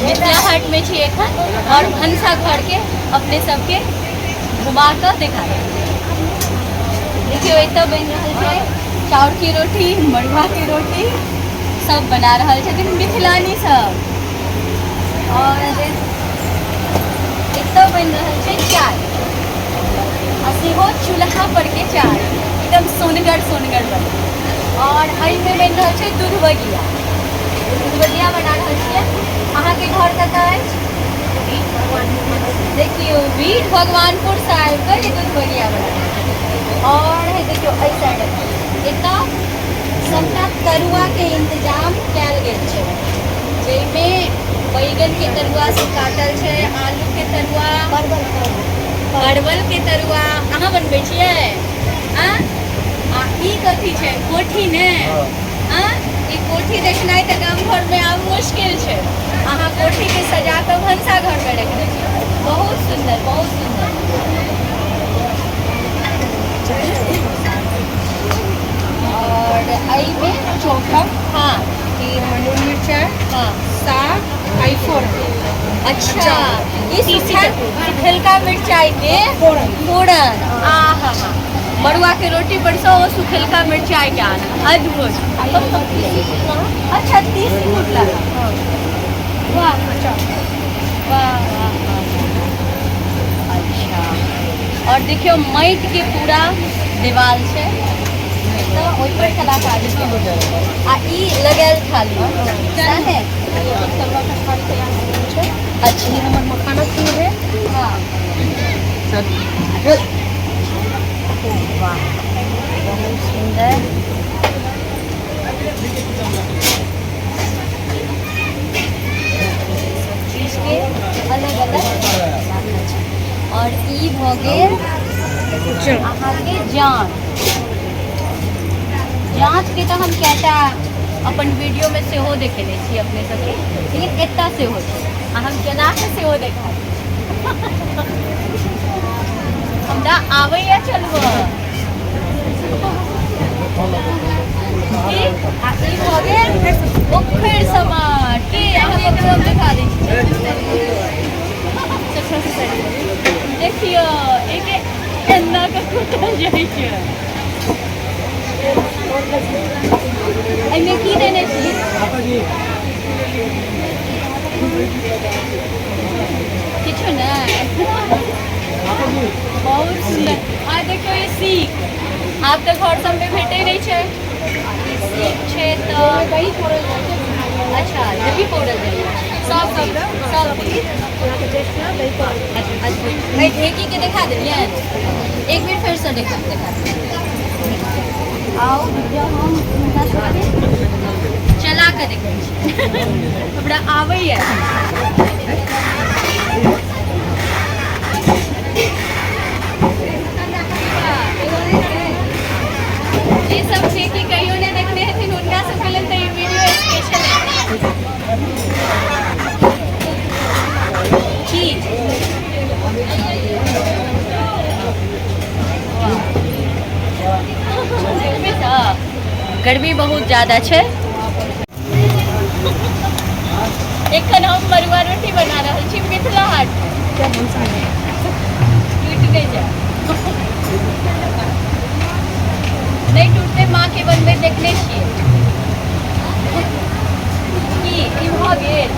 मिथिला हाट में छी एखन और भनसा घर के अपने सबके घुमा कऽ देखा देखियौ एतऽ बनि रहल छै चाउर के रोटी, मड़ुआ के रोटी सब बना रहल छथिन मिथिलानी सब। और एतऽ बनि रहल छै चाय, आ सेहो चूल्हा पर के चाय, एकदम सोनगर सोनगर बन। और एहिमे बनि रहल छै दूधबगिया, दूधबगिया बना रहल छियै। अहाँके घर कतऽ अछि? देखियौ बीट भगवानपुर से आबि कऽ ई दूधबगिया बना रहल। और हे देखियौ एहि साइड एतऽ सबटा तरुआ के इंतजाम कयल गेल छै, जाहिमे बैगन के तरुआ सब काटल छै, आलू के तरुआ, परवल के तरुआ। अहाँ बनबै छियै? आ ई कथी छै? कोठी ने? आ ई कोठी देखनाइ तऽ गाम घर में आब मुश्किल छै। अहाँ कोठी के सजा कऽ भनसा घर में रखने छी। बहुत सुंदर, बहुत सुंदर। और एहिमे चोखा, हाँ, ई हमर नून मिरचाइ, हाँ, साग, आ ई फोरन। अच्छा, ई सुखेलका मिरचाइ के फोरन। फोरन। आहा हा, मड़ुआ के रोटी पर से ओ सुखेलका मिरचाइ के आनंद अद्भुत। अच्छा, 30 फुट लगा। वाह वाह वाह वाह। अच्छा, और देखियौ माटि के पूरा देवाल छै, तऽ ओहि पर कलाकारी आ ई लगायल थाली सएह ने? अच्छा, ई हमर मखाना खीर है। हाँ। वाह, बहुत सुंदर। सब चीज के अलग अलग राखल छै। और ई भऽ गेल अहाँके जाँच। जाँच के तऽ हम कएटा अपन वीडियो में सेहो देखेने छी अपने सबके, लेकिन एतऽ सेहो छै आ हम चला कऽ सेहो देखा दै छी। हमरा आबैया चलबऽ। आ ई भऽ गेल पोखरि समाट। की अहाँ ककरो हम देखा दै छी? देखियौ एक एना कऽ कुटल जाइ छै। एहिमे की देने छी? किछु नहि। बहुत सुंदर। आ देखियौ ई सीख आब तऽ घर सबमे भेटै नहि छै। ई सीख छै तऽ दही पौरल जाइ छै। अच्छा, दही पौरल जाइ छै सब चीज, सब चीज। दही पौरल। अद्भुत। एहि ढेकी के देखा देलियनि एक बेर फेरसँ देखा देखा। आउ हम हुनका सबके चला कऽ देखै छी, हमरा आबैया। जे सब ढेकी कहियो नहि देखने हेथिन हुनका सबके लेल तऽ ई वीडियो स्पेशल है। की गर्मी बहुत ज्यादा छै। एखन हम मड़ुआ रोटी बना रहल छी मिथिला हाट में। टूटि नहि जाय, नहि टूटते, माँ के बनबैत देखने छियै। की ई भऽ गेल?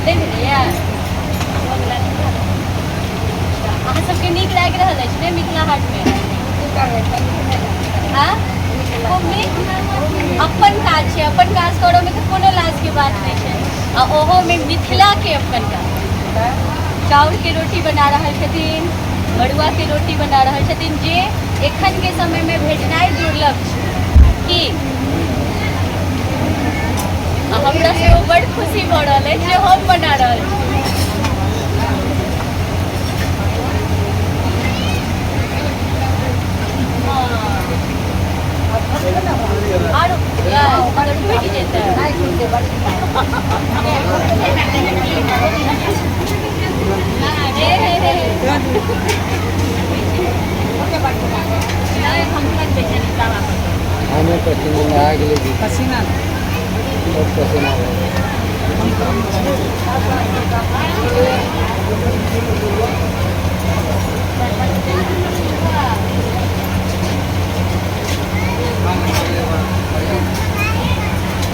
नहि भेलैया? भऽ गेलै। अहाँ सबके नीक लागि रहल अछि ने मिथिला हाट में? हाँ? खूब नीक। अपन काज छै, अपन काज करऽ में तऽ कोनो लाज के बात नहि छै, आ ओहो में मिथिला के अपन काज। चाउर के रोटी बना रहल छथिन, मड़ुआ के रोटी बना रहल छथिन, जे एखन के समय में भेटनाइ दुर्लभ छै। की आ हमरा सेहो बड़ खुशी भऽ रहल अछि जे हम बना रहल छी। आरो टूटि जेतै। हे हे हे, हमें पसीना आ गेलै जी। पसीना बहुत पसीना आ गेलै।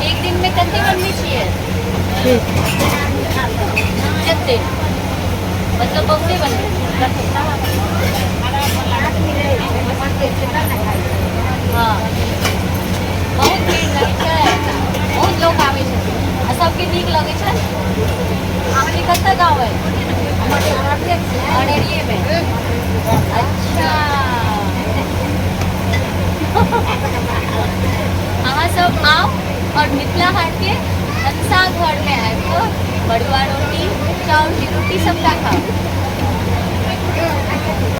एक दिन में कते बनबै छियै? कते, मतलब बहुते बनबै? हँ, बहुत भीड़ लगै छै, बहुत लोक आबै छथिन आ सबके नीक लगै छै। अहाँके कतऽ गाँव अइ? अररियेमे। अच्छा, अहाँ सब आउ और मिथिला हाट के भनसा घर में आबि कऽ मड़ुआ रोटी, चाउर के रोटी सबटा खाउ।